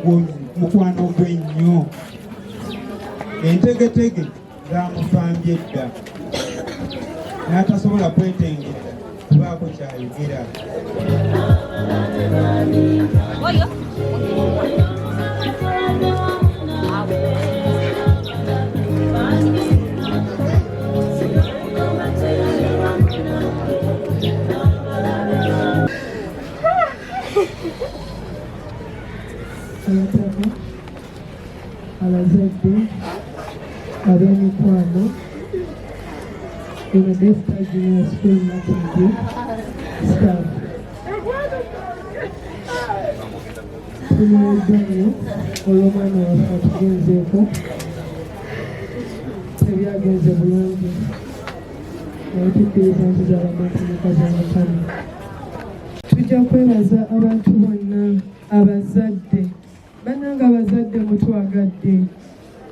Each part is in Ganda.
Mukwano gwe nnyo. Entegetege zaamufambye dda n'atasobola kwetengera kubaako kyayogera. Abataka, abazadde, ab'emikwano, eno Daystar Junior School Makindye staff. Tunyoweddwa nnyo olw'omwana waffe atugenzeeko, tebyagenze bulungi, naye tukkiriza nti zaba ntegeka za Mukama. Tujja kwebaza abantu bonna, abazadde. Bannange abazadde, mutwagadde.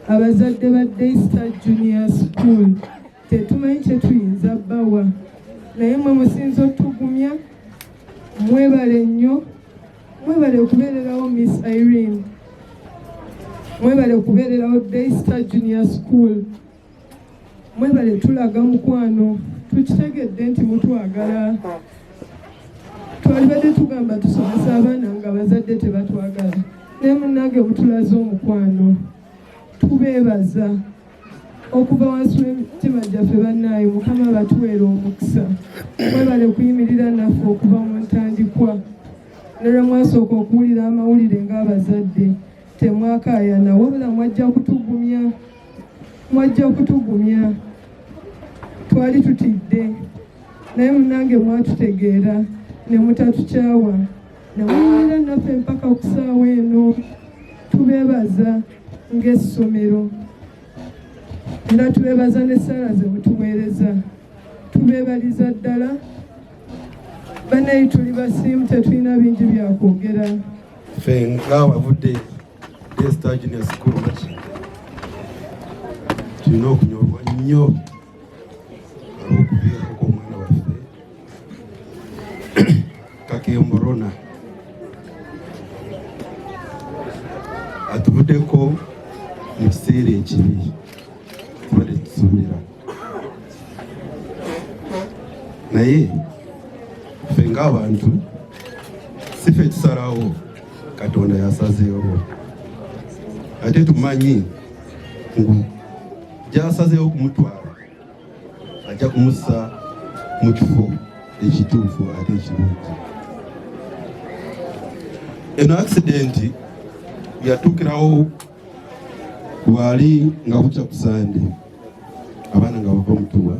Abazadde ba Daystar Junior School, tetumanyi kye tuyinza bawa, naye mwe musinza otugumya. Mwebale nnyo, mwebale okubeererawo Miss Irene, mwebale okubeererawo Daystar Junior School, mwebale tulaga mukwano. Tukitegedde nti mutwagala. Twalibadde tugamba tusomesa abaana nga abazadde tebatwagala, naye munnange mutulaze omukwano. Tubeebaza okuva wansi w'emitima gyaffe. Bannaayo, Mukama batuweera omukisa. Mwebale kuyimirira naffe okuva mu ntandikwa, ne lwe mwasooka okuwulira amawulire ng'abazadde temwakaayana, wabula mwajja kutugumya, mwajja kutugumya. Twali tutidde, naye munange mwatutegeera ne mutatukyawa, ne muyimirira naffe mpaka ku ssaawa eno. Tubeebaza ng'essomero, era tubeebaza n'essaala ze mutuweereza. Tubeebaliza ddala. Bannayi, tuli basiimu, tetulina bingi byakwogera. Ffe ng'abavudde Daystar Junior School Makindye tulina okunyolwa nnyo olw'okuviirako kw'omwana waffe Kakembo Rona. Atuvuddeko mu kiseera ekibi tubadde tusuubira, naye ffe ng'abantu si ffe tusalawo, Katonda yasazeewo. Ate tumanyi ngu gyasazeewo okumutwala ajja kumussa mu kifo ekituufu ate ekirungi. Eno accident yatuukirawo bwali nga bukya ku Sande, abaana nga bava mutuwa,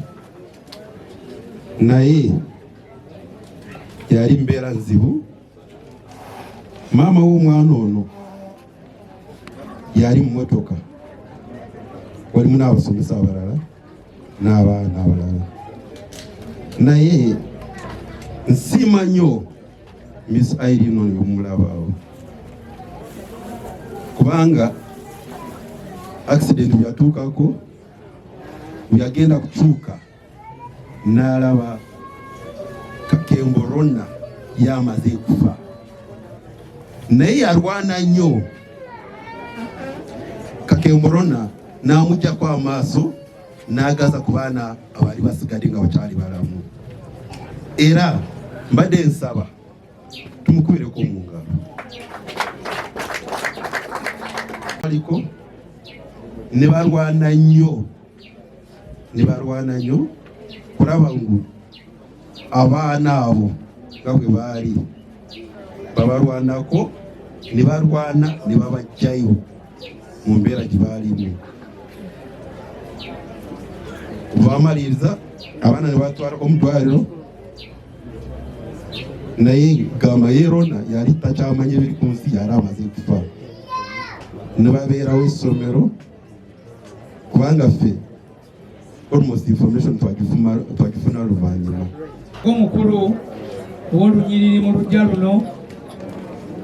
naye yali mbeera nzibu. Maama w'omwana ono yali mu motoka, walimu n'abasomesa abalala n'abaana abalala, naye nsiima nnyo Miss Irene oyo omulabaawo, kubanga accident yatuukako yagenda kukyuka n'alaba Kakembo Rona yamaze kufa, naye yalwana nnyo Kakembo Rona n'amugyako amaaso n'agaza ku baana abaali basigadde nga bakyali balamu. Era mbadde nsaba tumukubireko mu ngalo. Aliko ne balwana nnyo, ne balwana nnyo kulaba ngu abaana abo nga bwe baali babalwanako, ne balwana ne babajjayo mu mbeera gye baalimu. Bamaliriza abaana ne batwalako mu ddwaliro, naye gamba ye Rona yali takyamanya ebiri ku nsi, yali amaze kufa. Ne babeerawo essomero, kubanga ffe almost information twagifuna luvannyuma. Omukulu ow'olunyiriri mu luggya luno,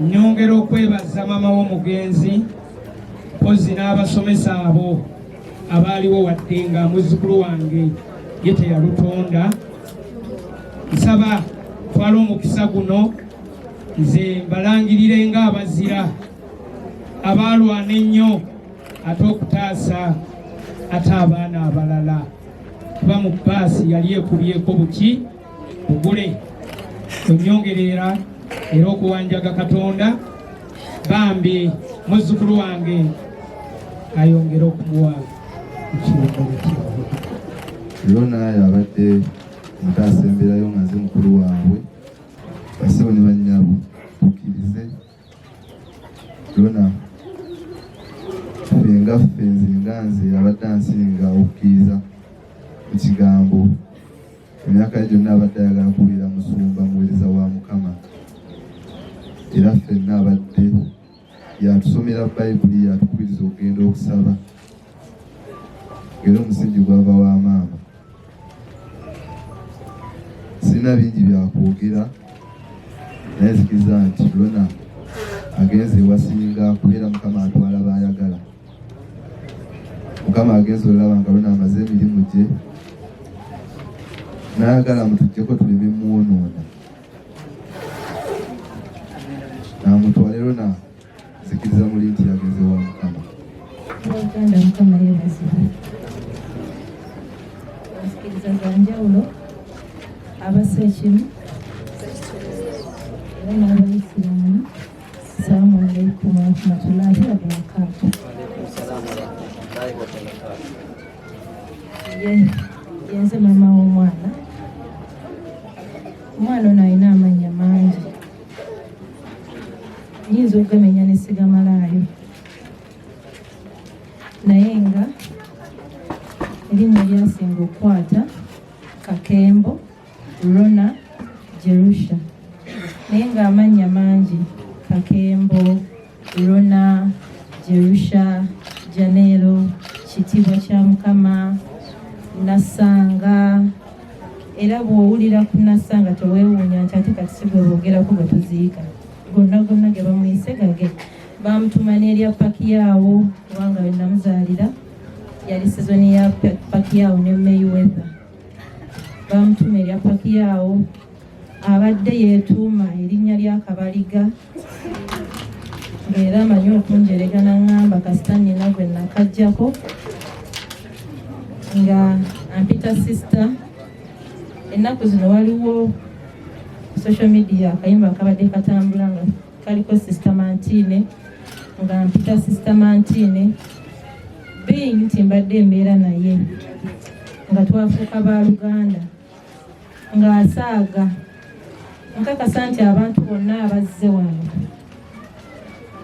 nyongera okwebaza maama w'omugenzi mpozi n'abasomesa abo abaaliwo, wadde nga muzzukulu wange ye teyalutonda. Nsaba twala omukisa guno nze mbalangirire ng'abazira. Abaalwana ennyo ate okutaasa ate abaana abalala, kuba mu bbaasi yali ekubyeko buki bugule. Onyongerera era okuwanjaga Katonda bambi muzzukulu wange ayongere okumuwa ekiwummulo kyawe. Lona yabadde mutaasemberayo nga nze mukulu waabwe. Basebo ne bannyabo, tukkirize Lona ffe nga ffe, nze nga nze abadde ansinga okukkiriza mu kigambo. Emyaka ye gyonna abadde ayagala kubeera musumba, muweereza wa Mukama, era ffenna abadde yatusomera Bayibuli, yatukubiriza okugenda okusaba, era omusingi gwava wa maama. Sirina bingi byakwogera, naye nzikiriza nti Lona agenze ewasinga kubeera. Mukama atwala baayagala. Mukama agenze olaba nga Lona amaze emirimu gye n'ayagala mutuggyeko tuleme mwonoona namutwale. Lona nzikiriza muli nti yagenze wa Mukama. Uganda, Mukama yeebazibwe. Nzikiriza za njawulo, abassa ekimu era n'abayisiraamu, salaamu alaikum warahmatullahi wabarakatu. Yenze maama w'omwana. Omwana ono alina amannya mangi, nyinza okugamenya nesigamalaayo, naye nga erinnya lyasinga okukwata Kakembo Rona Jerusha, naye ng'amannya mangi: Kakembo Rona Jerusha, Janero, Kitiibwa kya Mukama, Nasanga. Era bw'owulira ku Nasanga teweewuunya nti ate kati si gwe boogerako bwe tuziika. Gonna gonna ge bamuyise gage. Bamutuma n'erya Pacquiao, kubanga we namuzaalira yali sizoni ya Pacquiao ne Mayweather, bamutuma erya Pacquiao. Abadde yeetuuma erinnya lya Kabaliga, ng'era amanyi okunjerega naŋŋamba kasita nina gwe nakajjako, nga ampita sister. Ennaku zino waliwo social media akayimba akabadde katambula nga kaliko Sister Mantine, nga mpita Sister Mantine, being nti mbadde embeera naye nga twafuuka baluganda, ng'asaaga. Nkakasa nti abantu bonna abazze wano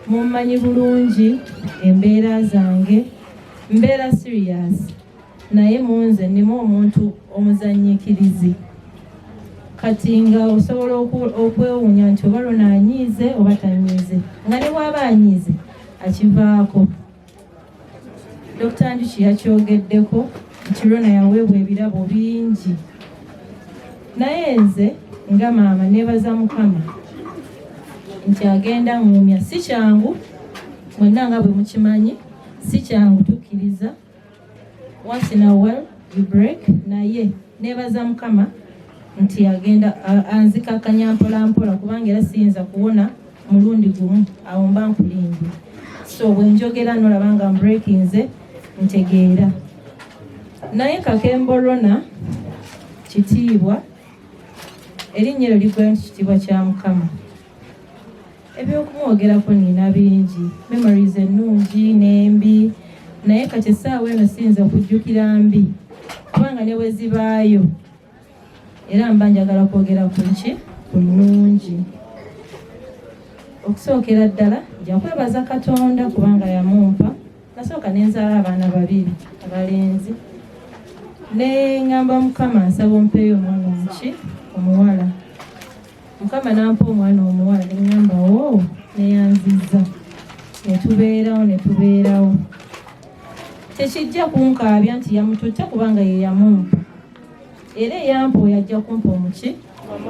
mummanyi bulungi embeera zange. Mbeera serious, naye munze nnimu omuntu omuzannyiikirizi. Kati nga osobola okwewuunya nti oba Lona anyiize oba tanyiize, nga ne bw'aba anyiize akivaako. Dr Njuki yakyogeddeko nti Lona yaweebwa ebirabo bingi, naye nze nga maama neebaza Mukama nti agenda ŋŋumya. Si kyangu, mwenna nga bwe mukimanyi, si kyangu. Tukkiriza once in a while you break, naye neebaza Mukama nti agenda anzikakkanya mpola mpola, kubanga era siyinza kuwona mulundi gumu, awo mba nkulimbye. So bwe njogera nolaba nga mbreakinze, ntegeera. Naye Kakembo Rona, kitiibwa, erinnya eryo liggwayo nti kitiibwa kya Mukama. Ebyokumwogerako nina bingi, memories ennungi n'embi, naye kati essaawa eno siyinza kujjukira mbi, kubanga ne bwe zibaayo era mba njagala kwogera ku nki, ku nnungi. Okusookera ddala nja kwebaza Katonda kubanga yamumpa. Nasooka nenzaala abaana babiri abalenzi, ne ŋŋamba Mukama, nsaba ompeeyo omwana omuki, omuwala. Mukama nampa omwana omuwala, ne ŋŋamba o neyanzizza, netubeerawo netubeerawo. Tekijja kunkaabya nti yamututte, kubanga ye yamumpa, era eyampa oyo ajja kumpa omuki,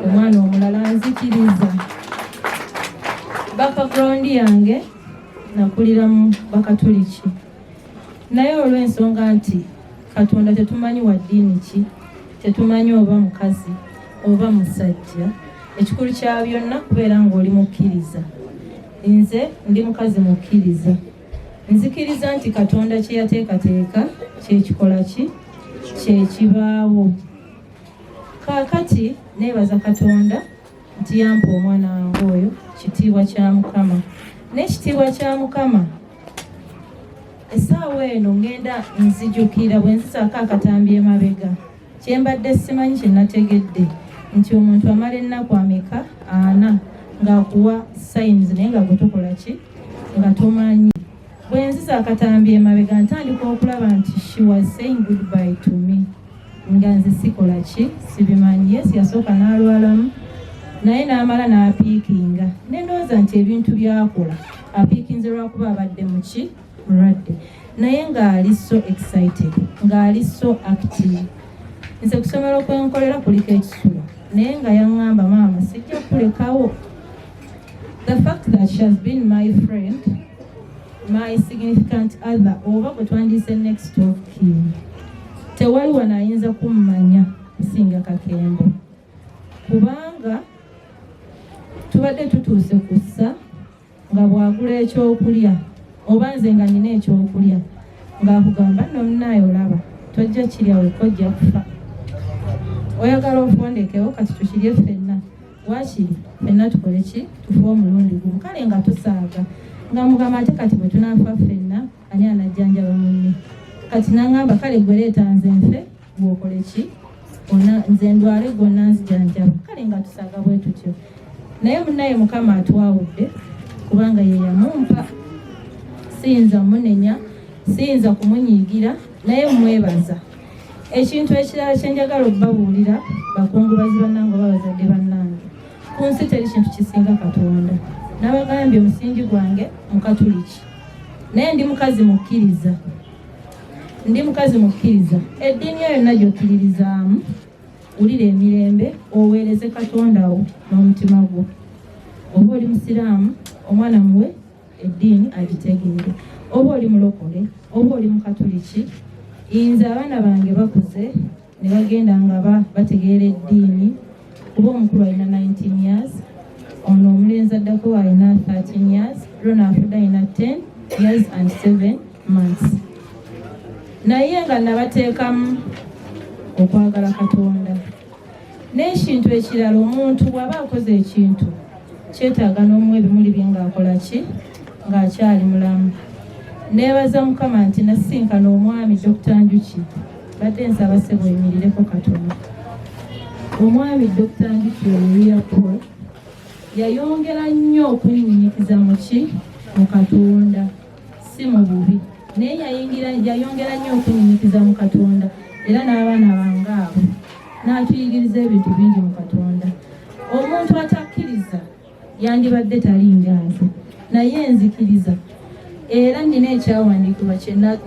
omwana omulala, nzikiriza. Background yange, nakulira mu Bakatuliki, naye olw'ensonga nti Katonda tetumanyi wa ddiini ki, tetumanyi oba mukazi oba musajja, ekikulu kya byonna kubeera ng'oli mukkiriza. Nze ndi mukazi mukkiriza, nzikiriza nti Katonda kye yateekateeka kyekikola ki kyekibaawo. Kaakati neebaza Katonda nti yampa omwana wange oyo. Kitiibwa kya Mukama n'ekitiibwa kya Mukama. Essaawa eno ngenda nzijukira bwe nzisaako akatambi emabega, kyembadde simanyi kye nategedde nti omuntu amala ennaku ameka 40 ng'akuwa signs, naye nga gwe tokola ki, nga tomanyi. Bwe nziza akatambi emabega, ntandika okulaba nti she was saying goodbye to me nga nze sikola ki, sibimanyi. Yes, yasooka n'alwalamu, naye n'amala n'apiikinga, ne ndowooza nti ebintu byakola apiikinze lwakuba abadde muki, mulwadde, naye ng'ali so excited, ng'ali so active. Nze kusomero kwenkolera kuliko ekisulo, naye nga yaŋŋamba, "Maama, sijja kulekawo." The fact that she has been my friend, my significant other, oba gwe twandiise next of kin, tewali wano ayinza kummanya kusinga Kakembo, kubanga tubadde tutuuse ku ssa nga bw'agula ekyokulya oba nze nga nina ekyokulya, ng'akugamba, "Nno munaaye, olaba tojja kirya wekka, ojja kufa. Oyagala ofondekewo, kati tukirye ffenna, waakiri ffenna tukole ki, tufe omulundi gumu." Kale nga tusaaga, nga mugamba, "Ate kati bwe tunaafa ffenna, ani anajjanjaba munne?" Kati naŋŋamba, "Kale gwe leeta nze nfe, gwokole ki, ona nze ndwale, gwonna nzijanjaba." Kale nga tusaaga bwe tutyo, naye munnaye Mukama atwawudde kubanga ye yamumpa. Siyinza munenya, siyinza kumunyiigira, naye mwebaza. Ekintu ekirala kyenjagala okubabuulira, bakungubazi bannange oba bazadde bannange, ku nsi teri kintu kisinga Katonda. Nabagambye omusingi gwange mukatuliki, naye ndi mukazi mukkiriza, ndi mukazi mukkiriza. Eddiini eyo yonna gy'okkiririzaamu, wulira emirembe, oweereze Katonda wo n'omutima gwo. Oba oli musiraamu, omwana muwe eddiini agitegeere. Oba oli mulokole, oba oli mukatuliki, nze abaana bange bakuze ne bagenda nga bategeera eddiini, kuba omukulu alina 19 years, ono omulenzi addako alina 13 years, Rona afudde alina 10 years and 7 months, naye nga nabateekamu okwagala Katonda. N'ekintu ekirala, omuntu bw'aba akoze ekintu, kyetaaga n'omuwa ebimuli bye ng'akola ki, ng'akyali mulamu. Neebaza Mukama nti nasinkana omwami Dr Njuki. Badde nsaba ssebo oyimirireko katono. Omwami Dr Njuki oyo Paul yayongera nnyo okunnyikiza muki, mu Katonda, si mu bubi, naye yayongera nnyo okunnyikiza mu Katonda, era n'abaana bange abo n'atuyigiriza ebintu bingi mu Katonda. Omuntu atakkiriza yandibadde talinga nze, naye nzikiriza, era nina ekyawandiikibwa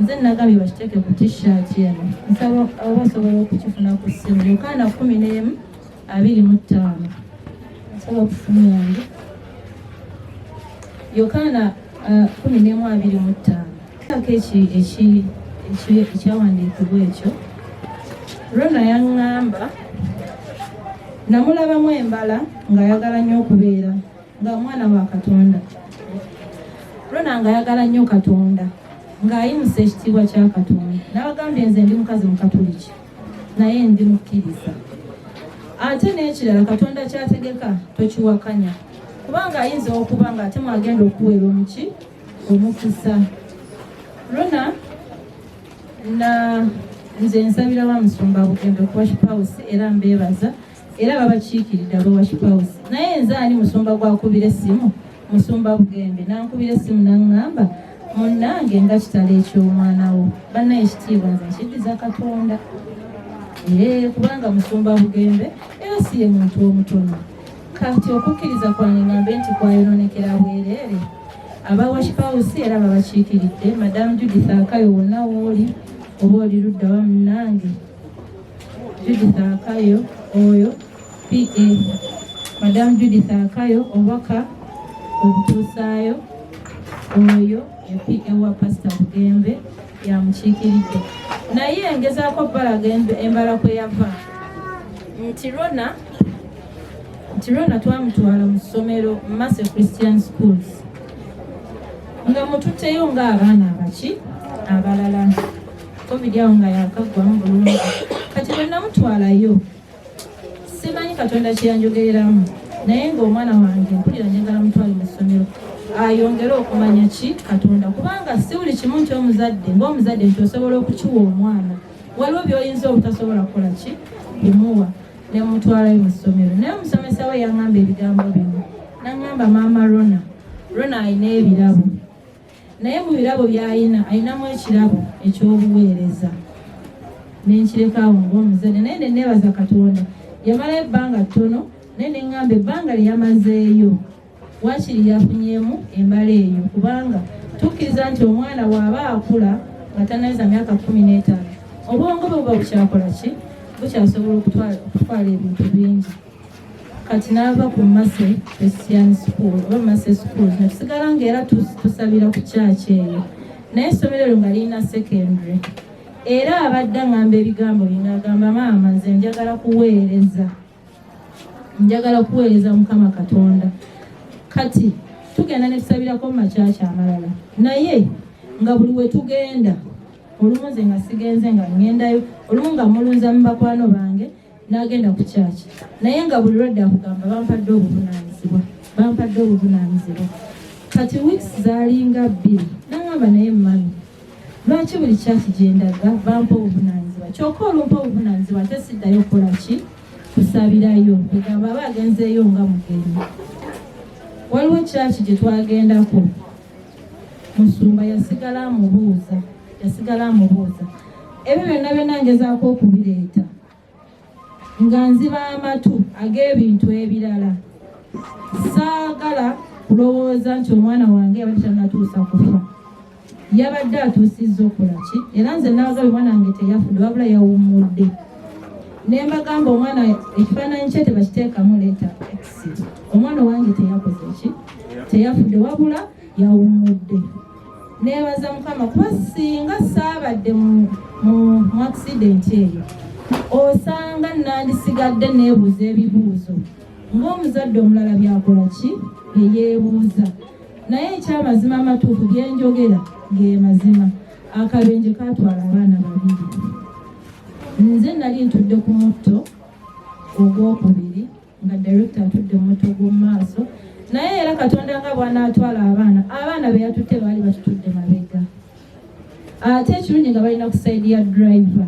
nze nagambye bakiteeke ku T-shirt eno. Nsaba aba basobola okukifuna ku ssimu, Yokaana 11:25. Nsaba ku ssimu yange, Yokaana 11:25 ako ekyawandiikibwa ekyo. Rona yaŋŋamba, namulabamu embala ng'ayagala nnyo okubeera nga omwana wa Katonda. Rona ng'ayagala nnyo Katonda, ng'ayimusa ekitiibwa kya Katonda. Nabagambye nze ndi mukazi mukatuliki, naye ndi mukkiriza. Ate n'ekirala, Katonda kyategeka tokiwakanya, kubanga ayinza okuba nga ate mwagenda okuweera omuki, omukisa. Rona na nze nsabira wa musumba Bugembe ku Worship House, era mbeebaza, era babakiikiridde aba Worship House. Naye nze ani musumba gwakubira essimu? Musumba Bugembe nankubira essimu, naŋŋamba, "Munnange, nga kitalo eky'omwana wo." Bannaye, ekitiibwa nze nkiddiza Katonda. Ee, kubanga musumba Bugembe era si ye muntu omutono. Kati okukkiriza kwange ngambe nti kwayononekera bwereere? Aba Worship House era babakiikiridde, Madamu Judith Akayo, wonna wooli oba oli ludda wa, munnange Judith Akayo oyo PA, Madamu Judith Akayo, obubaka obutuusaayo. Oyo ye PA wa Pasita Bugembe, yamukiikiridde. Naye ngezaako balaga embala kwe yava nti Rona twamutwala mu ssomero Mercy Christian Schools. Nga mututteyo ng'abaana abaki abalala. Covid awo nga yakaggwamu bulungi. Kati bwe namutwalayo, simanyi Katonda kyeyanjogereramu, naye ng'omwana wange mpulira njagala mutwale mu ssomero ayongere okumanya ki Katonda, kubanga si buli kimu nti omuzadde ng'omuzadde nti osobola okukiwa omwana, waliwo by'oyinza obutasobola kukola ki kumuwa. Ne mutwalayo mu ssomero, naye omusomesa we yaŋŋamba ebigambo bino, naŋŋamba, "Maama Rona, Rona alina ebirabo, naye mu birabo by'alina alinamu ekirabo eky'obuweereza." Nenkireka awo ng'omuzadde, naye neneebaza Katonda. Yamalayo ebbanga ttono, naye neŋŋamba ebbanga lye yamazeeyo wakiri yafunyeemu embala eyo, kubanga tukkiriza nti omwana bw'aba akula nga tannaweza myaka 15, obwongo bwe buba bukyakola ki, bukyasobola okutwala ebintu bingi. Kati n'ava ku Mercy Christian School oba Mercy School, netusigala ngaera tusabira ku kyaki eyo, naye essomero eryo nga lirina secondary. Era abadde aŋŋamba ebigambo bye, ng'agamba, "Maama, nze njagala kuweereza, njagala kuweereza Mukama Katonda." Kati tugenda ne tusabirako mu makyaki amalala, naye nga buli we tugenda, olumu nze nga sigenze nga ŋŋendayo, olumu nga mulunza mu bakwano bange n'agenda ku kyaki, naye nga buli lwadde akugamba, "Bampadde obuvunaanyizibwa, bampadde obuvunaanyizibwa." Kati weeks zaalinga 2, naŋŋamba, "Naye mummy, lwaki buli kyaki gyendaga bampa obuvunaanyizibwa, kyokka olumpa obuvunaanyizibwa ate siddayo kukola ki, kusabirayo?" Egamba aba agenzeeyo nga mugenyi. Waliwo kyaki gye twagendako, musumba yasigala amubuuza, yasigala amubuuza ebyo byonna byonna. Ngezaako okubireeta nga nziba amatu ag'ebintu ebirala. Saagala kulowooza nti omwana wange yabadde tannatuusa kufa, yabadde atuusizza okukola ki. Era nze nabagambye, omwana wange teyafudde, wabula yawummudde. Ne mbagamba, omwana ekifaananyi kye tebakiteekamu letter X. Omwana wange teyakoze ki, teyafudde, wabula yawummudde. Neebaza Mukama, kuba singa saabadde mu accident eyo, osanga nandisigadde neebuuza ebibuuzo ng'omuzadde omulala byakola ki, byeyeebuuza. Naye ekyamazima amatuufu, byenjogera ge mazima. Akabenje katwala abaana babiri. Nze nali ntudde ku mutto ogwokubiri, nga director atudde mu mutto gw'omu maaso. Naye era Katonda nga bw'anaatwala abaana, abaana be yatutte baali batutudde mabega, ate ekirungi nga balina ku side ya driver.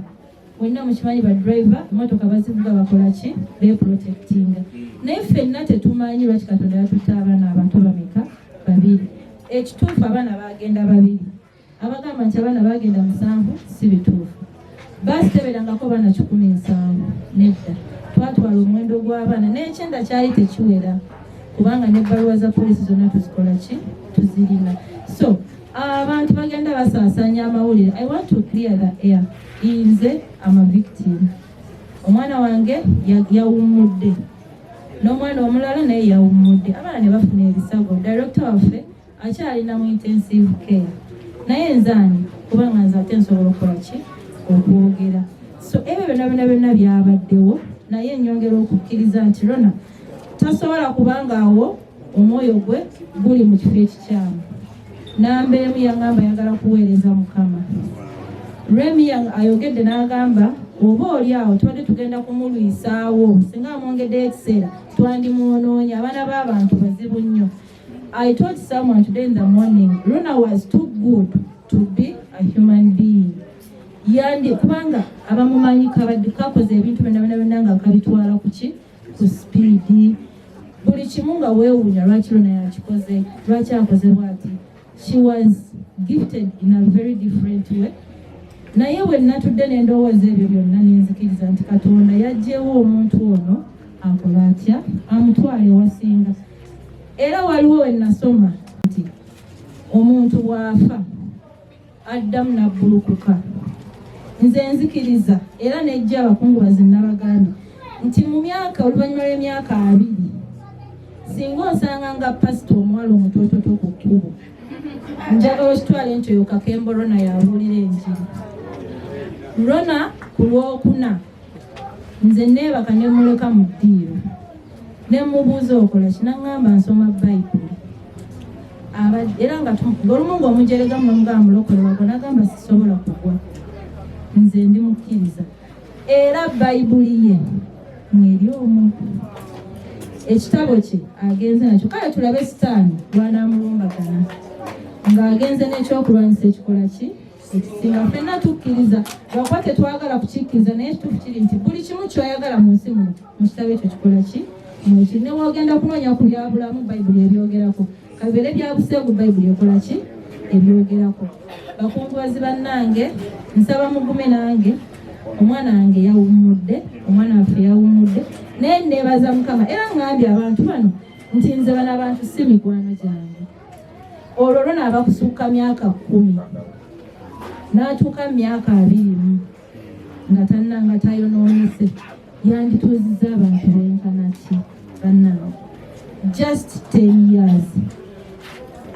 Mwenna mukimanyi, ba driver emotoka bazivuga bakola ki, beprotectinga. Naye ffenna tetumanyi lwaki Katonda yatutte abaana abato bameka, babiri. Ekituufu, abaana bagenda babiri. Abagamba nti abaana bagenda 7 si bituufu. Baasi teberangako baana 170, nedda. Twatwala omuwendo gw'abaana n'ekyenda kyali tekiwera, kubanga n'ebbaluwa za poliisi zonna tuzikola ki, tuzirina. So abantu bagenda basaasanya amawulire. I want to clear the air. Nze am a victim. Omwana wange yawummudde, n'omwana omulala naye yawummudde, abaana ne bafuna ebisago. Director waffe akyalina mu intensive care. Naye nzaani, kubanga nze ate nsobola okukola ki, okwogera. So ebyo byonna byonna byonna byabaddewo, naye nyongera okukkiriza nti Rona tasobola, kubanga awo omwoyo gwe guli mu kifo ekikyamu. Namba emu, yaŋŋamba ayagala kuweereza Mukama. Remi ayogedde n'agamba oba oli awo tubadde tugenda kumulwisaawo, singa amwongeddeyo ekiseera twandimwonoonye. Abaana b'abantu bazibu nnyo. I told someone today in the morning, Rona was too good to be a human being. Yandi kubanga abamumanyi kabadde kakoze ebintu byonna byonna byonna nga kabitwala ku ki, ku speed, buli kimu nga weewuunya lwaki Rona yakikoze, lwaki akoze bw'ati. She was gifted in a very different way. Naye bwe natudde n'endowooza ebyo byonna, nenzikiriza nti Katonda yaggyewo omuntu ono akola atya, amutwale ewasinga. Era waliwo we nasoma nti omuntu bw'afa addamu nabbulukuka. Nze nzikiriza era nejja abakungubazi nabagambye nti mu myaka, oluvannyuma lw'emyaka 20, singa osanga nga pasita omuwala omutototo ku kkubo, njagala okitwale nti oyo Kakembo Rona yabuulira enjiri. Rona ku Lwokuna nze neebaka ne muleka mu ddiiro, ne mubuuza, "Okola ki?" Naŋŋamba, "Nsoma Bayibuli." Era nga olumu ng'omujerega mumugamba mulokole wagwa, nagamba sisobola kugwa, nze ndi mukkiriza. Era Bayibuli ye mweri omwo, ekitabo kye agenze nakyo. Kale tulabe Sitaani lwanaamulumbagana ng'agenze n'ekyokulwanyisa ekikola ki ekisinga. Ffenna tukkiriza, lwakuba tetwagala kukikkiriza, naye ekituufu kiri nti buli kimu kyoyagala mu nsi muno mu kitabo ekyo kikola ki mwekiri. Ne wogenda kunoonya ku byabulamu, Bayibuli ebyogerako. Kabeere byabuseegu, Bayibuli ekola ki ebyogerako. Bakungubazi bannange, nsaba mugume nange. Omwana wange yawummudde, omwana waffe yawummudde, naye neebaza Mukama. Era ŋŋambye abantu bano nti nze bano abantu si mikwano gyange. Olwo lwo naaba kusukka myaka 10 n'atuuka mu myaka 20 nga tanna nga tayonoonese, yandituuzizza abantu benkana ki bannange? Just 10 years,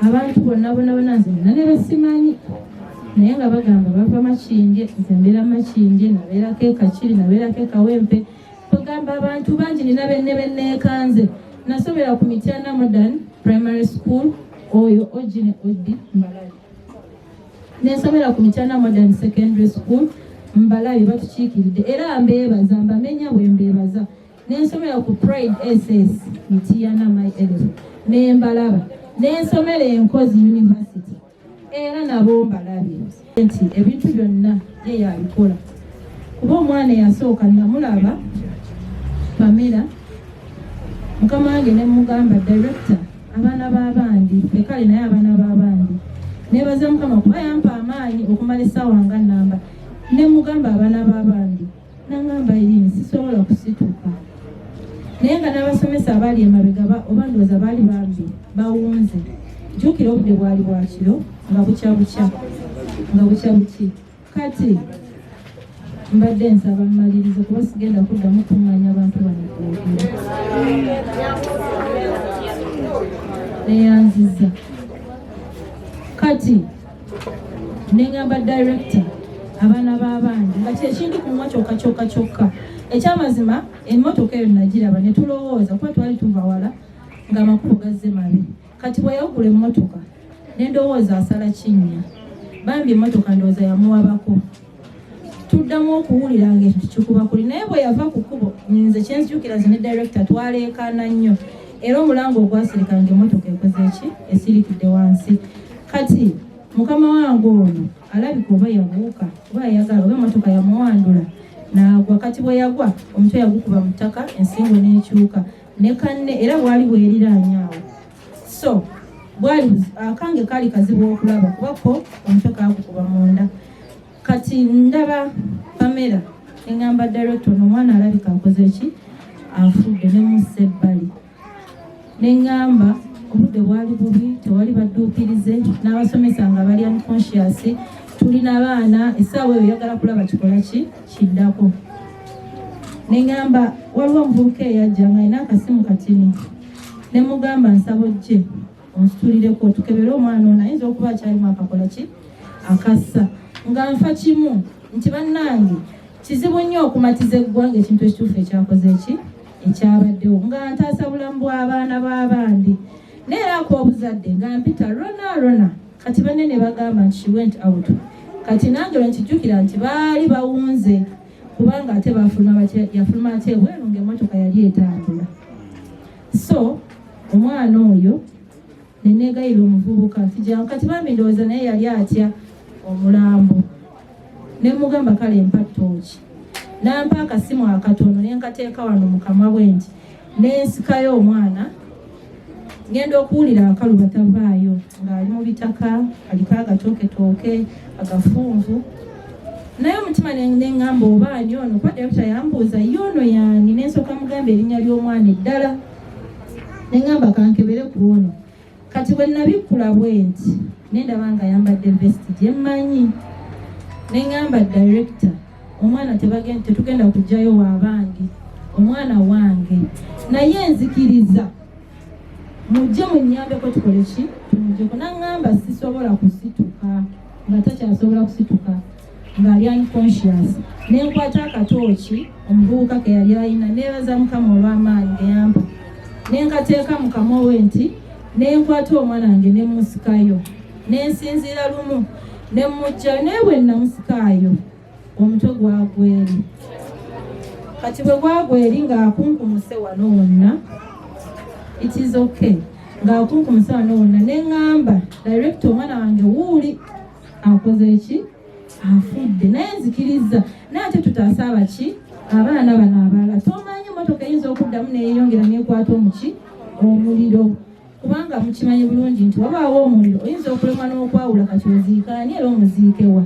abantu bonna bonna bonna nze nna ne besimanyi, naye nga bagamba bava Makindye, nze mbeera Makindye, nabeerako e Kakiri, nabeerako e Kawempe. Kwegamba abantu bangi nina benne benneekanze. Nasomera ku Mityana Modern Primary School, oyo Ogi ne Odi mbalabi. Nensomera ku Mityana Modern Secondary School, mbalabi batukiikiridde, era mbeebaza, mbamenya bwe mbeebaza. Nensomera ku Pride SS Mityana, my eleven nembalaba. Nensomera Enkozi University, era nabo mbalabye. Nti ebintu byonna ye yabikola, kuba omwana eyasooka namulaba Pamela, mukama wange, ne mugamba, "Director, abaana b'abandi fekale, naye abaana b'abandi." Nebaza Mukama kuba yampa amaanyi okumala essaawa nga namba. Ne mugamba, "Abaana b'abandi." Nangamba, "Irini, sisobola kusituka." Naye nga n'abasomesa abaali emabega oba ndowooza baali bambi bawunze. Jjukira obudde bwali bwa kiro, nga bukya bukya, nga bukya buki. Kati mbadde nsaba mmalirize kuba sigenda kuddamu kuŋŋanya abantu bano kwogera. Neyanziza. Kati neŋŋamba, "Director, abaana b'abandi," nga kyekindi kumwa kyokka kyokka kyokka. Ekyamazima, emmotoka eyo nagiraba ne tulowooza kuba twali tuva wala ng'amakubo gazze mabi. Kati bwe yawugula emmotoka ne ndowooza asala kinnya. Bambi emmotoka ndowooza yamuwabako. Tuddamu okuwulira nga ekintu kikuba kuli, naye bwe yava ku kkubo, nze kyenzijukira, nze ne director twaleekaana nnyo, era omulango ogwasirika nga emmotoka ekoze eki, esirikidde wansi. Kati mukama wange ono alabika oba yabuuka oba yayagala oba emmotoka yamuwandula n'agwa. Kati bwe yagwa, omutwe yagukuba mu ttaka, ensingo n'ekyuka ne kanne, era bwali bweriraanye awo. So bwali akange kaali kazibu okulaba kuba ko omutwe kagukuba munda. Kati ndaba Pamela, eŋŋamba, "Director, ono omwana alabika akoze ki, afudde." Ne mussa ebbali, neŋŋamba obudde bwali bubi, tewali badduukirize, n'abasomesa nga bali unconscious. Tulina abaana essaawa eyo, oyagala kulaba kikola ki kiddako. Neŋŋamba waliwo omuvubuka eyajja nga alina akasimu katini, ne mugamba, "Nsaba ojje onsitulireko tukebere omwana ono, ayinza okuba akyalimu akakola ki akassa." Nga nfa kimu nti bannange, kizibu nnyo okumatiza eggwanga ekintu ekituufu ekyakoze eki ekyabaddewo, nga ntaasa bulamu bw'abaana b'abandi. Naye era ak'obuzadde nga mpita Rona, Rona. Kati banne ne bagamba nti she went out. Kati nange lwe nkijjukira nti baali bawunze, kubanga ate bafuluma batya, yafuluma ate ebweru ng'emmotoka yali etambula. So omwana oyo nenegayira omuvubuka nti jangu. Kati bambi ndowooza naye yali atya omulambo. Ne mugamba, "Kale mpa ttooki." Nampa akasimu akatono, ne nkateeka wano mu kamwa bwe nti, nensikayo omwana. Ngenda okuwulira akaluba, tavaayo, ng'ali mu bitaka, aliko agatooketooke agafunvu. Naye omutima neŋŋamba, oba ani ono? Kuba director yambuuza, "Ye ono yaani?" Nensooka mugamba erinnya ly'omwana eddala. Neŋŋamba, "Kankebere ku ono." Kati bwe nabikkula bwe nti, nendaba nga ayambadde vest gye mmanyi. Neŋŋamba, "Director, omwana tetugenda kuggyayo waabandi, omwana wange, naye nzikiriza mujje munnyambeko tukole ki, tumuggyeko." Naŋŋamba, "Sisobola kusituka," nga takyasobola kusituka, ng'ali unconscious. Nenkwata akatooki omuvubuka ke yali alina, neebaza Mukama olw'amaanyi ge yampa, nenkateeka mu kamwa we nti Ne nkwata omwana wange ne mmusikayo, ne nsinziira lumu ne mmuggyayo, naye bwe namusikaayo omutwe gwagwa eri. Kati bwe gwagwa eri ng'akunkumuse wano wonna, it is okay, ng'akunkumuse wano wonna, ne ŋŋamba director omwana wange wuuli akoze ki, afudde, naye nzikiriza, naye ate tutaase abaki abaana bano abalala. Tomanyi motoka eyinza okuddamu neyeyongera nekwata omuki omuliro, kubanga mukimanyi bulungi nti wabaawo omuliro oyinza okulemwa n'okwawula kati oziikaani era omuziikewa.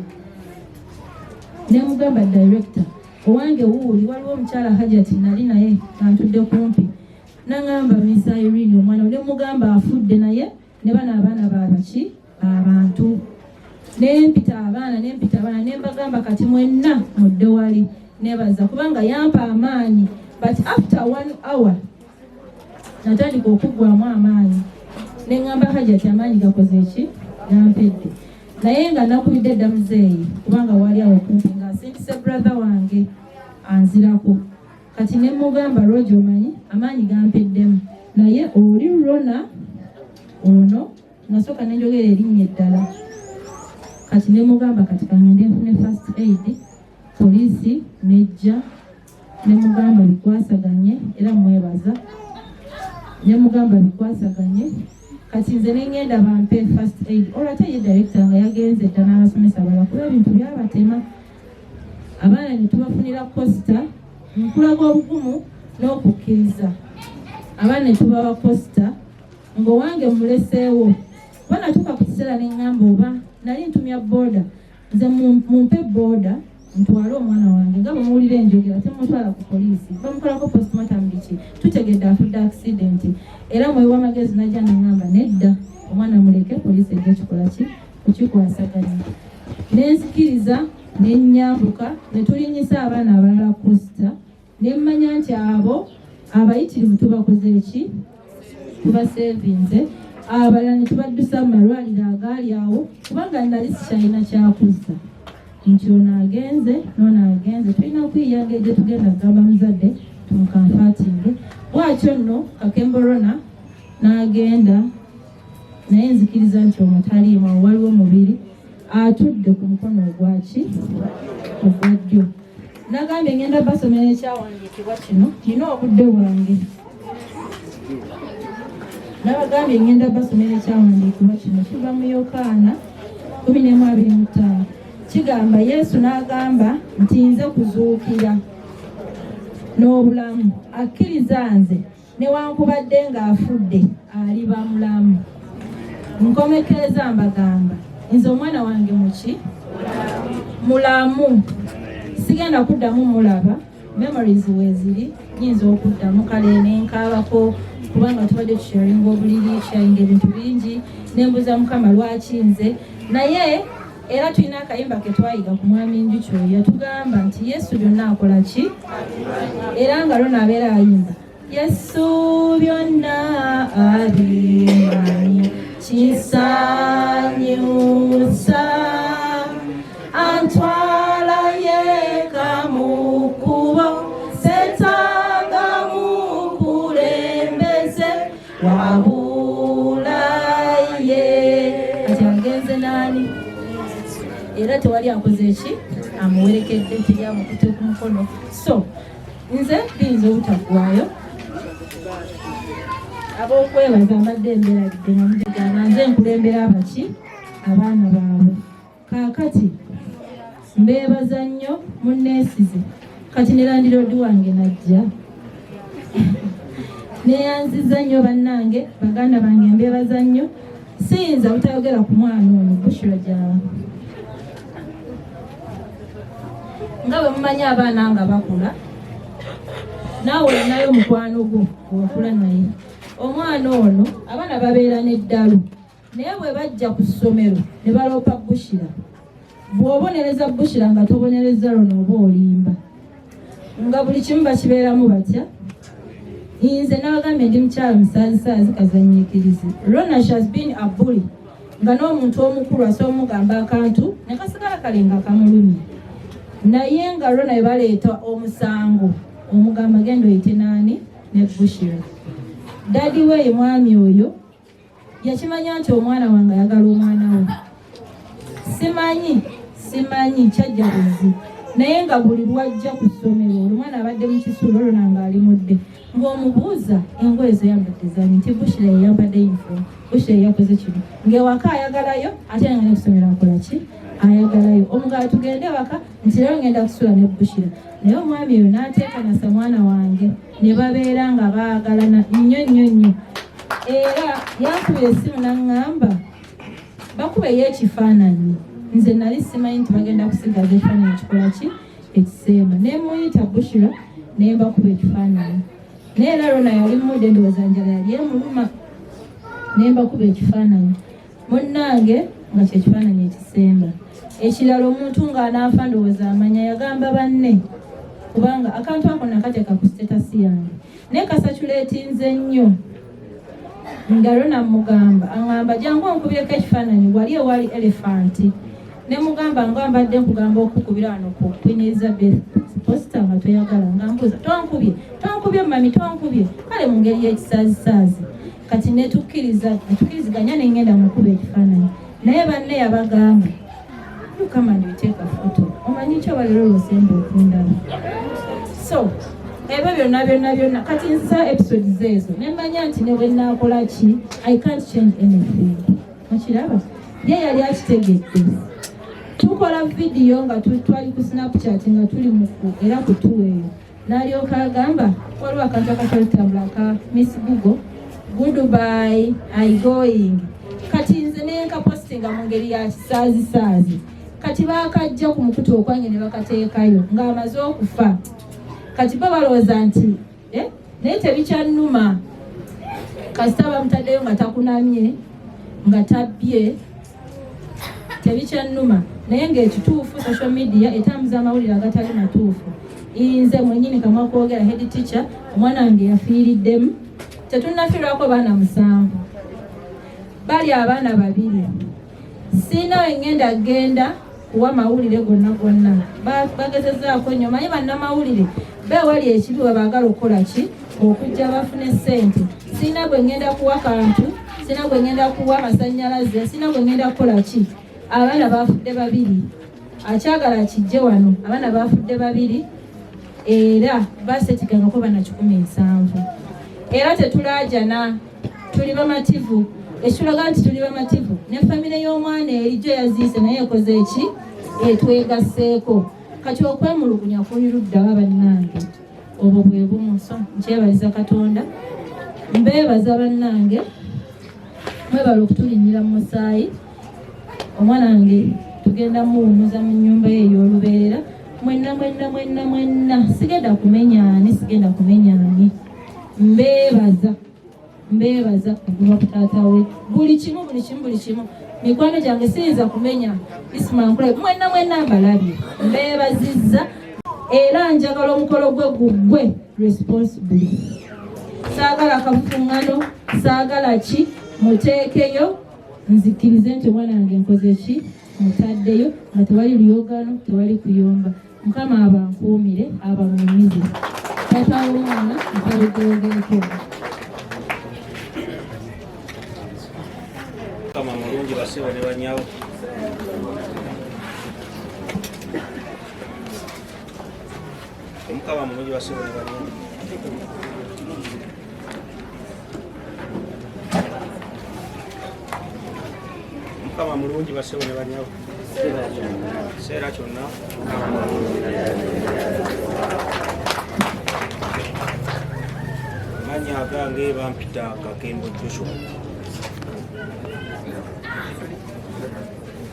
Nemugamba director owange wuuli waliwo omukyala Hajati nali naye ngantudde kumpi, nangamba Miss Irene omwana, nemugamba afudde, naye ne bano abaana babaki abantu. Nempita abaana, nempita abaana, nembagamba kati mwenna mudde wali. Nebaza kubanga yampa amaanyi, but after one hour natandika okuggwamu amaanyi, neŋŋamba Hajati amaanyi gakoze eki, gampedde, naye nga nakubidde dda muzeeyi kubanga wali awo kumpi ng'asindise brother wange anzirako. Kati ne mugamba Roger, omanyi amaanyi gampeddemu, naye oli Rona ono nasooka nenjogera erinnya eddala. Kati ne mugamba kati kangende nfune first aid. Poliisi nejja, ne mugamba bikwasaganye, era mwebaza, ne mugamba bikwasaganye. Kati nze nengenda bampe first aid, olwo ate ye director nga yagenze dda n'abasomesa abalala kuba ebintu byabatema. Abaana ne tubafunira coaster, nkulaga obugumu n'okukkiriza. Abaana ne tubawa coaster ng'owange muleseewo, kuba natuuka ku kiseera ne ŋŋamba oba nali ntumya boda, nze mumpe boda ntwale omwana wange, nga bwe muwulira enjogera, temutwala ku poliisi, bamukolako postmortem, biki, tutegedde afudde accident. Era mwoyo w'amagezi najja naŋŋamba nedda, omwana muleke, poliisi ejja kikola ki, kukikwasaganya. Nenzikiriza, nenyambuka, ne tulinnyisa abaana abalala coaster, ne mmanya nti abo abayitirivu tubakoze eki, tubasevinze, abalala ne tubaddusa mu malwaliro agaali awo, kubanga nali sikyalina kyakuzza nti ono agenze n'ono agenze, tulina kwiya ngeri gye tugenda kugamba muzadde tumucomfortinge. Bwatyo nno Kakembo Rona n'agenda, naye nzikiriza nti omwo taliimu, awo waliwo mubiri atudde ku mukono ogwaki, ogwa ddyo. Nagambye ngenda basomera ekyawandiikibwa kino, nina obudde bwange. Nabagambye ngenda basomera ekyawandiikibwa kino, kiva mu Yokaana 11:25. Kigamba Yesu n'agamba nti nze kuzuukira n'obulamu, akkiriza nze newankubadde ng'afudde aliba mulamu. Nkomekereza mbagamba nze omwana wange muki, mulamu, sigenda kuddamu mulaba. Memories weeziri, nyinza okuddamu kale nenkaabako kubanga tubadde tusharinga obuliri, tusharinga ebintu bingi, nembuuza Mukama lwaki nze. Naye era tulina akayimba ke twayiga ku mwami Njuki oyo, yatugamba nti Yesu byonna akola ki, era nga lwona abeera ayimba Yesu byonna abimanyi, kisanyusa, antwala yeka mu kkubo, setaaga mukulembeze wabula ye. Kati agenze naani, era tewali akoze eki amuwerekedde, teri amukutte ku mukono. So nze biyinza obutaggwayo. Ab'okwebaza mbadde emberadde nga mujagamba nze nkulembera abaki abaana baabwe. Kaakati mbeebaza nnyo, munneesize. Kati ne landlord wange najja, neyanziza nnyo bannange, baganda bange, mbeebaza nnyo. Siyinza butayogera ku mwana ono Bushira gyaba. Nga bwe mumanyi abaana nga bakula, naawe olinayo mukwano gwo okula naye. Omwana ono, abaana babeera n'eddalu, naye bwe bajja ku ssomero ne baloopa Bushira. Bw'obonereza Bushira nga tobonereza luno, oba olimba. Nga buli kimu bakibeeramu batya. Nze nabagambye ndi mukyala musaazisaazi kazanyiikirizi. Rona, she has been a bully, nga n'omuntu omukulu asobola omugamba akantu ne kasigala kale nga kamulumye, naye nga Rona bwe baleeta omusango omugamba genda oyite naani ne Bushira. Daddy we ye mwami oyo. Yakimanya nti omwana wange ayagala omwana we. Simanyi, simanyi kyajja buzi, naye nga buli lwajja ku ssomero, olwo omwana abadde mu kisulo, olwo nga ali mudde, ng'omubuuza engoye zeyambadde zani, nti Bushira yeyambadde uniform, Bushira yeyakoze kino. Ng'ewaka ayagalayo, ate nga ne kusomero akola ki, ayagalayo. Omugala tugende ewaka nti leero ngenda kusula ne Bushira. Naye omwami oyo n'ateekanasa mwana wange ne babeera nga baagalana nnyo nnyo nnyo. Era yankubira essimu n'aŋŋamba bakubeyo ekifaananyi. Nze nali simanyi nti bagenda kusigaza ekifaananyi kikola ki ekisemba. Nemuyita Bushira nembakuba ekifaananyi, naye era Rona yali mudde, ndowooza njala yali emuluma. Nembakuba ekifaananyi munnange nga kyekifaananyi ekisemba. Ekirala, omuntu ng'anaafa ndowooza amanya yagamba banne, kubanga akantu ako nakateeka ku status yange naye kasaculatinze nnyo. Nga Rona mugamba, aŋŋamba jangu onkubireko ekifaananyi wali ewali elephant. Ne mugamba nga mbadde nkugamba okukubira wano ku Queen Elizabeth poster nga toyagala, nga mbuuza tonkubye, tonkubye mami, tonkubye. Kale mu ngeri y'ekisaazisaazi kati netukkiriza, netukkiriziganya nengenda mukuba ekifaananyi. Naye banne yabagamba, "You come and we take a photo." Omanyi ki oba leero lwosemba okundaba? So ebyo byonna byonna byonna kati nsa episodes ezo nemanya nti ne bwe naakola ki, I can't change anything. Mukiraba, ye yali akitegedde. Tukola vidiyo nga twali ku Snapchat nga tuli muku era ku tuwa eyo, n'alyoka agamba waliwo akantu akatali tutambula aka Miss Google, "Goodbye, I going." Kati nze nenkapostinga mu ngeri ya kisaazisaazi. Kati bakajja ku mukutu okwange ne bakateekayo ng'amaze okufa. Kati bo balowooza nti eh, naye tebikyannuma kasita bamutaddeyo nga takunamye, nga tabbye, tebikyannuma. Naye ng'ekituufu, social media etambuza amawulire agatali matuufu. Nze mwenyini kamwa kwogera, head teacher, omwana wange yafiiriddemu. Tetunnafiirwako baana 7, bali abaana 2. Siina we ngenda genda kuwa mawulire gonna gonna. Bagezezaako nnyo. Manyi bannamawulire bewali ekibi we baagala okukola ki, okujja bafune ssente. Siina gwe ngenda kuwa kantu, siina gwe ngenda kuwa masannyalaze, siina gwe ngenda kukola ki. Abaana bafudde 2, akyagala kijje wano. Abaana bafudde 2 era basetigangako bana 170. Era tetulaajana, tuli bamativu. Ekitulaga nti tuli bamativu, ne famire y'omwana eri gyo yaziise naye ekoze eki, etwegasseeko. Kati okwemulugunya kuli luddawa bannange? Obwo bwe bumu. So nkyebaliza Katonda, mbeebaza bannange, mwebala okutulinnyira mu musaayi. Omwana wange tugenda muwumuza mu nnyumba ye ey'olubeerera. Mwenna mwenna mwenna mwenna, sigenda kumenyaani, sigenda kumenyaani. Mbeebaza, mbeebaza okuva ku taata we, buli kimu, buli kimu, buli kimu. Mikwano gyange siyinza kumenya, Isma nkule, mwenna mwenna mbalabye, mbeebazizza. Era njagala omukolo gwe guggwe responsibly. Saagala kafuŋŋano, saagala ki. Muteekeyo nzikirize nti omwana wange nkoze ki, mutaddeyo nga tewali luyogano, tewali kuyomba. Mukama abankuumire, abaŋŋumize. Taata w'omwana ntabigoogereko. Mukama mulungi, basebo ne banyawo. Omukama mulungi, basebo ne banyawo. Mukama mulungi, basebo ne banyawo. Kiseera kyonna Mukama mulungi. Amannya agange bampita Kakembo Joshua.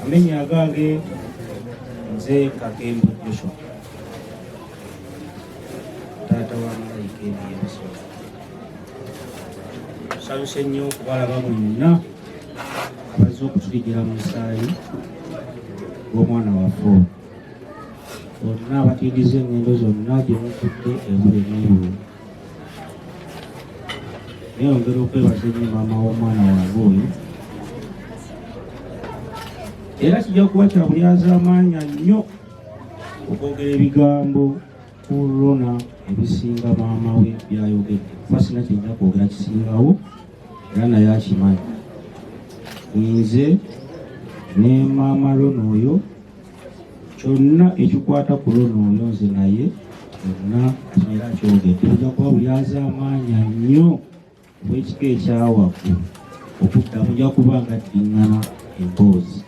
Amannya agange nze Kakembo Joshua, taata wa Malayika Ebiyebisolo. Nsanyuse nnyo okubalaba mwenna abazze okutuligira mu musaayi gw'omwana waffe ono. Bonna abatindiza engendo zonna gye muvudde ebule n'ebyo. Neyongera okwebaza ennyo maama w'omwana wange oyo. Era kijja kuba kya bulyazaamaanya nnyo okwogera ebigambo ku Rona ebisinga maama we byayogedde, kuba sina kyenja kwogera kisingawo, era naye akimanyi. Nze ne maama Rona oyo, kyonna ekikwata ku Rona oyo nze naye kyonna era kyogedde. Ojja kuba buli azaamaanya nnyo obw'ekika ekyawaggulu okuddamu nja kuba nga ddiŋŋana emboozi.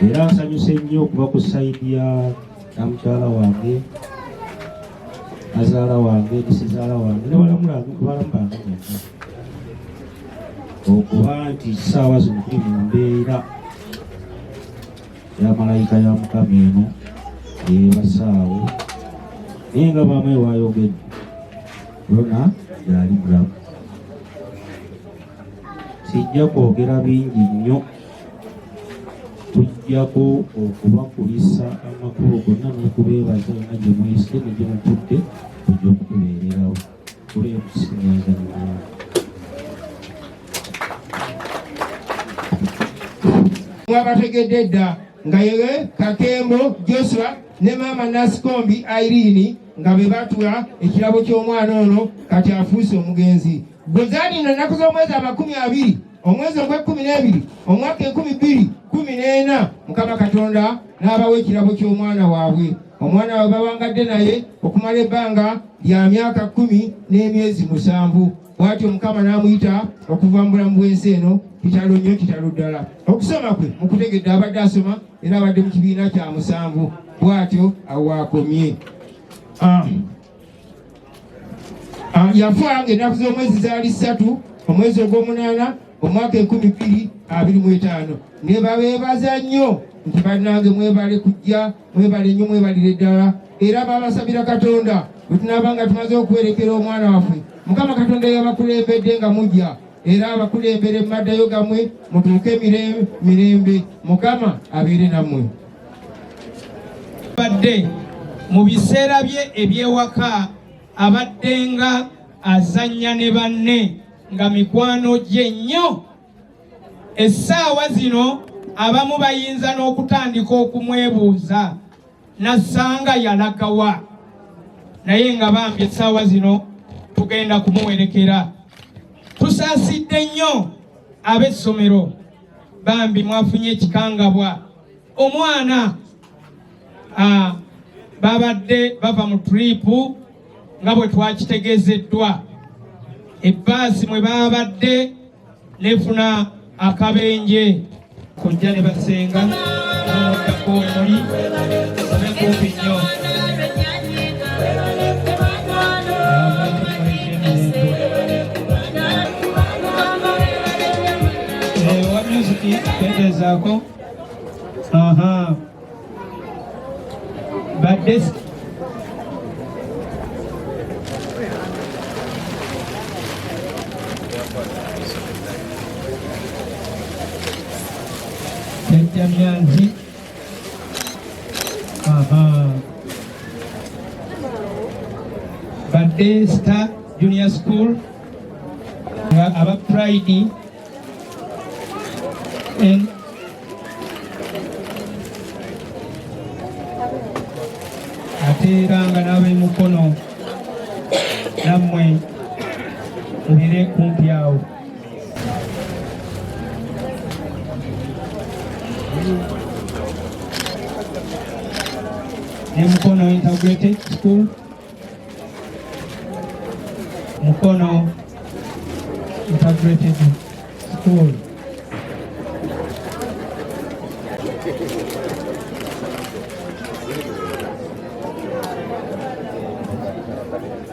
Era nsanyuse nnyo okuba ku sayidi ya mukyala wange, nazaala wange, nisizaala wange ne balamu bange bonna, okuba nti ssaawa zino tuli mu mbeera ya malayika ya Mukama eno eyebasaawo, naye nga maama ewayogedde Rona yali mulamu. Sijja kwogera bingi nnyo, tujjako okubakulisa amakubo gonna n'okubeebaza yonna gye muyise ne gye muvudde kujja okutubeererawo. Kulw'ekusinza nnyo. Mwabategedde dda nga ye Kakembo Joshua ne maama Nasikombi Irene nga be batuwa ekirabo ky'omwana ono kati afuuse omugenzi. Gwe zaali nnaku z'omwezi 20 omwezi ogw'ekkumi n'ebiri omwaka 2014, Mukama Katonda n'abawa ekirabo ky'omwana waabwe. Omwana waabwe bawangadde naye okumala ebbanga lya myaka 10 n'emyezi 7. Bw'atyo Mukama n'amuyita okuva mu bulamu bw'ensi eno. Kitalo nnyo, kitalo ddala. Okusoma kwe mukutegedde, abadde asoma era abadde mu kibiina kya 7, bw'atyo awo akomye. Yafa ng'ennaku z'omwezi zaali 3 omwezi ogw'omunaana omwaka 2025. Ne babeebaza nnyo nti bannange mwebale kujja, mwebale nnyo, mwebalire ddala. Era babasabira Katonda bwe tunaaba nga tumaze okuwerekera omwana waffe, Mukama Katonda yabakulembedde nga mujja, era abakulembere mu maddayo gammwe mutuuke mirembe. Mukama abeere nammwe. Abadde mu biseera bye eby'ewaka abaddenga azannya ne banne nga mikwano gye nnyo. Essaawa zino abamu bayinza n'okutandika okumwebuuza nasanga yalagawa, naye nga bambi essaawa zino tugenda kumuwerekera. Tusaasidde nnyo ab'essomero, bambi mwafunye ekikangabwa. Omwana babadde bava mu turipu nga bwe twakitegeezeddwa, ebbaasi mwe babadde nefuna akabenje kojja ne basenga n'omuddako wemuli obe kumpi nnyo. Owa music kendezaako. Aha. Badde Jjajja Myanzi. Aha. Badde Star Junior School nga aba Pride N ate era nga n'ab'emukono nammwe mubire kumpi awo. Ne Mukono Integrated School, Mukono Integrated School.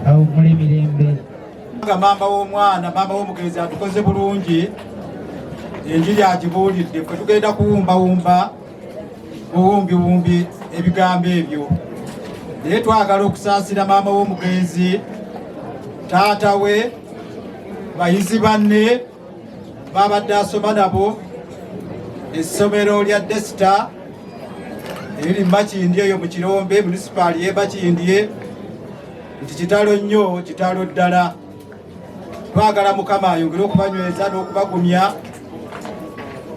Awo muli mirembe. Nga maama w'omwana, maama w'omugenzi atukoze bulungi, enjiri agibuulidde, ffe tugenda kuwumbawumba buwumbiwumbi ebigambo ebyo, naye twagala okusaasira maama w'omugenzi, taata we, bayizi banne babadde asoma nabo essomero lya Desita eriri Makindye eyo mu Kirombe, munisipaali y'e Makindye, nti kitalo nnyo, kitalo ddala. Twagala Mukama ayongere okubanyweza n'okubagumya,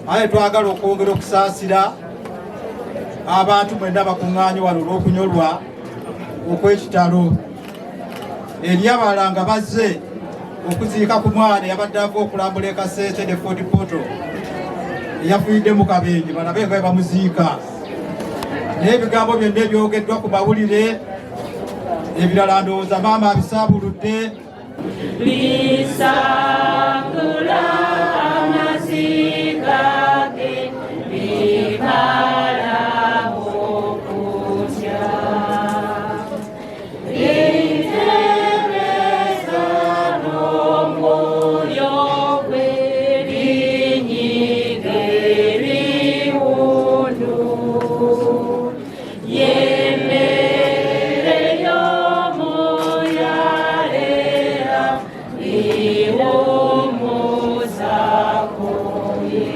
aye twagala okwongera okusaasira abantu mwenna bakuŋŋaanye wano olw'okunyolwa okw'ekitalo eri abalala nga bazze okuziika ku mwana yabadde ava okulambula e Kasese ne Fort Portal. Eyafiiridde mu kabenje balabe nga bamuziika, n'ebigambo byonna ebyogeddwa ku mawulire ebirala ndowooza maama abisaabuludde. Lisangula amaziga ge limalawo okutya. Lintereza n'omwoyo gwe linyiga ebiwundu. Y'emmere y'omuyalera iwumuzako ye.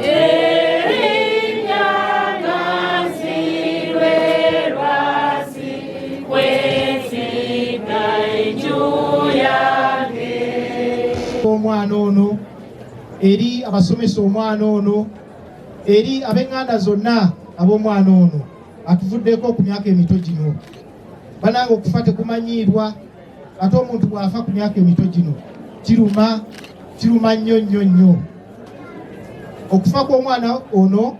Erinnya Nanzirwe lwazi kwesiga enju yange. Omwana ono eri abasomesa, omwana ono eri ab'eŋŋanda zonna ab'omwana ono atuvuddeko ku myaka emito gino. Banange, okufa tekumanyiirwa, ate omuntu bw'afa ku myaka emito gino kiruma, kiruma nnyo nnyo nnyo. Okufa kw'omwana ono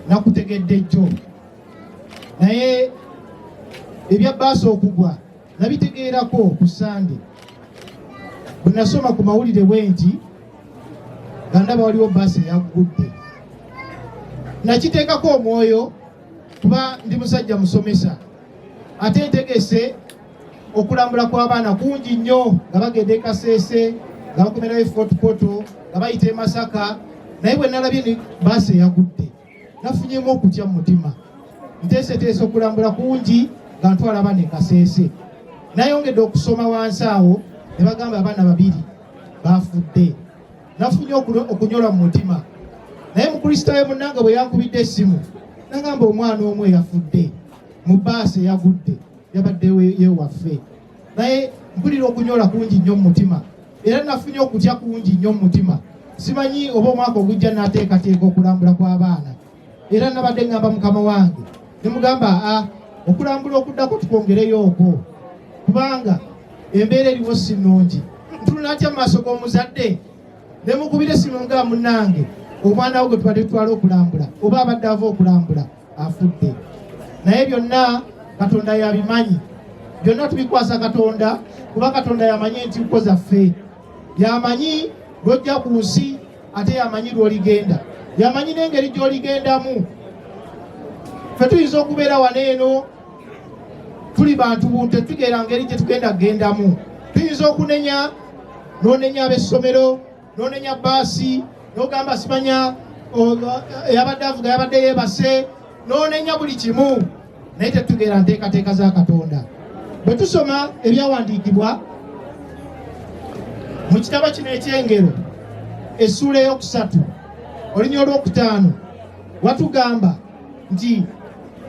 nakutegedde jjo, naye ebya bbaasi okugwa nabitegeerako ku Sande bwe nasoma ku mawulire bwe nti nga ndaba waliwo bbaasi eyaggudde. Nakiteekako omwoyo kuba ndi musajja musomesa, ate ntegese okulambula kw'abaana kungi nnyo nga bagenda e Kaseese, nga bakomerayo e Fort Portal, nga bayita e Masaka. Naye bwe nalabye ni bbaasi eyagudde nafunyemu okutya mu mutima. Nteeseteese okulambula kungi nga ntwala abaana e Kaseese. Nayongedde okusoma wansi awo ne bagamba abaana babiri bafudde. Nafunye okunyolwa mu mutima, naye Mukristaayo munnange bwe yankubidde essimu nagamba omwana omu eyafudde mu bbaasi eyagudde yabadde yewaffe. Naye mpulira okunyola kungi nnyo mu mutima, era nafunye okutya kungi nnyo mu mutima. Simanyi oba omwaka ogujja nateekateeka okulambula kw'abaana. Era nabadde ŋŋamba mukama wange ne mugamba a okulambula okuddako tukwongereyo okwo, kubanga embeera eriwo si nnungi. Ntunula ntya mu maaso g'omuzadde ne mukubira essimu nga munnange omwana wo gwe tubadde tutwala okulambula oba abadde ava okulambula afudde. Naye byonna Katonda yabimanyi, byonna tubikwasa Katonda, kuba Katonda yamanyi entuuko zaffe, yamanyi lw'ojja ku nsi, ate yamanyi lw'oligenda, yamanyi n'engeri gy'oligendamu. Ffe tuyinza okubeera wano eno tuli bantu buntu, tetutegeera ngeri gye tugenda kugendamu. Tuyinza okunenya, n'onenya ab'essomero, n'onenya bbaasi, n'ogamba simanya eyabadde avuga yabadde yeebase, n'onenya buli kimu, naye tetutegeera nteekateeka za Katonda. Bwe tusoma ebyawandiikibwa mu kitabo kino eky'Engero, essuula 3 olunya 5, watugamba nti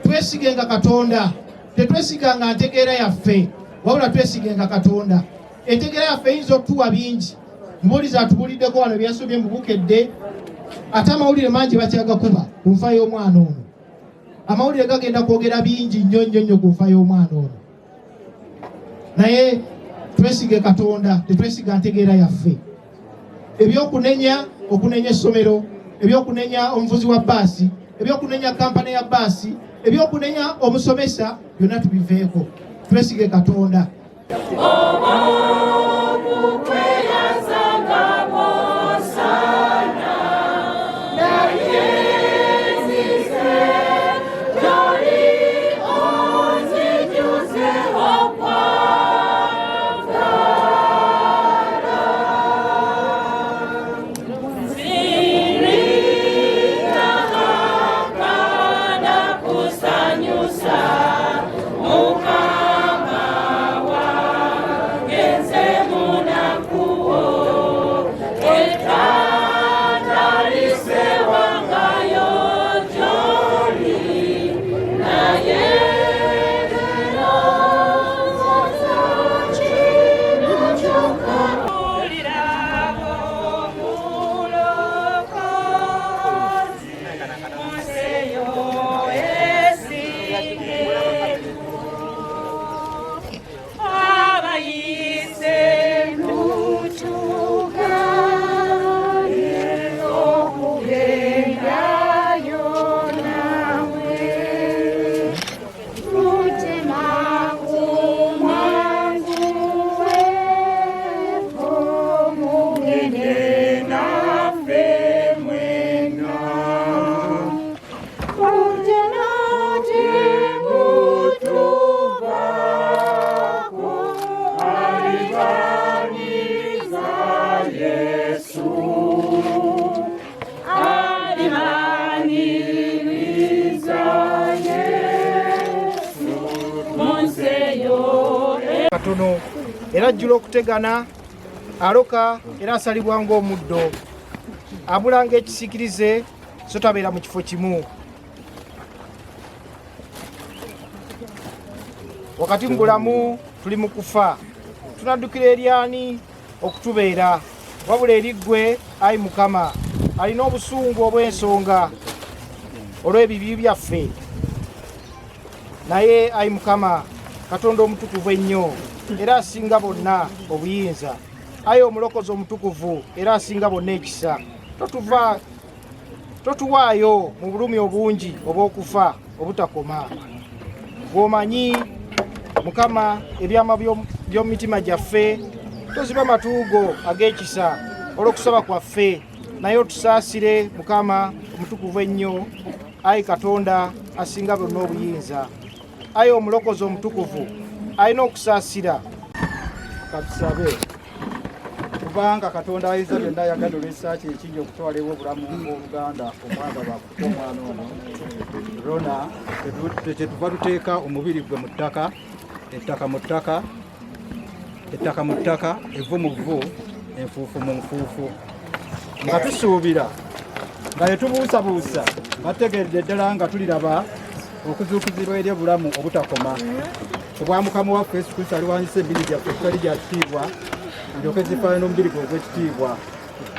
twesigenga Katonda, tetwesiganga ntegeera yaffe, wabula twesigenga Katonda. Entegeera yaffe eyinza okutuwa bingi. Mubuulizi atubuuliddeko wano byasomye mu Bukedde, ate amawulire mangi bakyagakuba ku nfa y'omwana ono. Amawulire gagenda kwogera bingi nnyo nnyo nnyo ku nfa y'omwana ono, naye twesige Katonda, tetwesiga ntegeera yaffe. Ebyokunenya, okunenya essomero, ebyokunenya omuvuzi wa bbaasi, ebyokunenya kampani ya bbaasi, ebyokunenya omusomesa, byonna tubiveeko, twesige Katonda. Okukwebaza nga bw'osaana, naye nzize gy'oli onzijuze okwagala. Sirina akana kusanyusa Mukama wange, nze munaku wo. Alimaniriza Yesu mu nsi eyo. Katono era ajjula okutegana, aloka era asalibwa ng'omuddo, abula ng'ekisiikirize, so tabeera mu kifo kimu. Wakati mu bulamu tuli mu kufa, tunaddukira eri ani okutubeera wabula eri ggwe, ayi Mukama, alina obusungu obw'ensonga olw'ebibi byaffe. Naye ayi Mukama Katonda omutukuvu ennyo era asinga bonna obuyinza, ayi omulokozi omutukuvu era asinga bonna ekisa, totuwaayo mu bulumi obungi obw'okufa obutakoma. Bw'omanyi Mukama ebyama by'omu mitima gyaffe, toziba matu go ag'ekisa olw'okusaba kwaffe, naye otusaasire Mukama omutukuvu ennyo, ayi Katonda asinga bonna obuyinza, ayi omulokozi omutukuvu alina okusaasira. Katusabe. Kubanga Katonda ayinza byonna ayagadde olw'ekisa kye ekingi okutwala obulamu bw'oluganda omwagalwa omwana ono Rona, kyetuva tuteeka omubiri gwe mu ttaka, ettaka mu ttaka, ettaka mu ttaka, evvu mu vvu, enfuufu mu nfuufu, nga tusuubira nga tetubuusabuusa, nga tutegeeredde ddala nga tuliraba okuzuukizibwa eri obulamu obutakoma obwa Mukama waffe Yesu Kristo, aliwanyisa emibiri gyaffe ekitali gya kitiibwa, ndyoke zifaanane n'omubiri gwe ogw'ekitiibwa,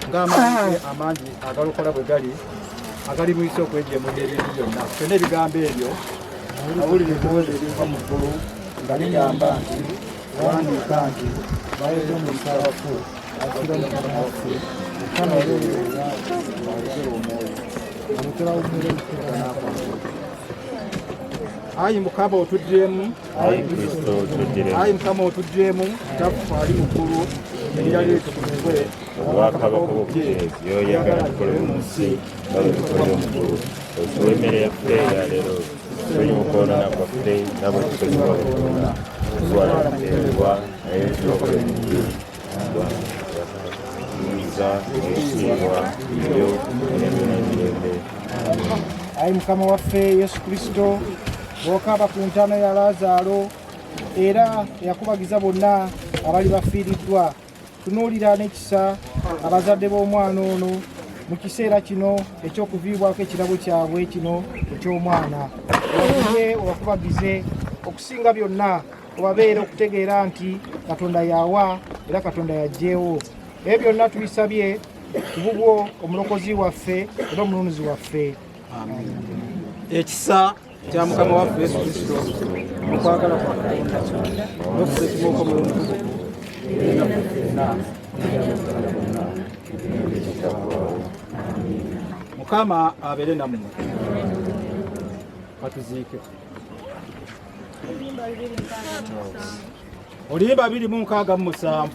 ng'amaanyi amangi agalokola bwe gali agalimuyisa okwejemulira ebintu byonna. Byonna ebigambo ebyo awulira eddoboozi eriva mu ggulu nga ligamba nti, wandiika nti baweebwa omukisa abafu abafiira mu Mukama waffe, Mukama era ayogera omwoyo Ayi Mukama otuggyemu, Ayi Kristo otuggyemu, ayi Mukama otuggyemu, Kitaffe ali mu ggulu, erinnya lyo litukuzibwe, obwakabaka bwo bujje, by'oyagala bikolebwe mu nsi nga bwe bikolebwa mu ggulu. Otuwe emmere yaffe eya leero, tusonyiwe okwonoona kwaffe nga bwe tusonyiwa abatukola, totutwala mu kukemebwa, naye otulokole mu bubi. Obuyinza n'ekitiibwa bibyo emirembe n'emirembe. Ayi Mukama waffe Yesu Kristo, bw'okaaba ku ntaana ya Laazaalo era eyakubagiza bonna abali bafiiriddwa, tunuulira n'ekisa abazadde b'omwana ono mu kiseera kino eky'okuviibwako ekirabo kyabwe kino eky'omwana. Obaguze, obakubagize, okusinga byonna obabeere okutegeera nti Katonda yawa era Katonda yaggyewo. Ebyo byonna tubisabye ku bubwo omulokozi waffe era omununuzi waffe. Ekisa kya Mukama waffe Yesu Kristo, okwagala kwa Katonda n'okussa ekimu okw'Omwoyo Omutukuvu bibe naffe ffenna. Mukama abeere nammwe. Katuziike. Oluyimba 267.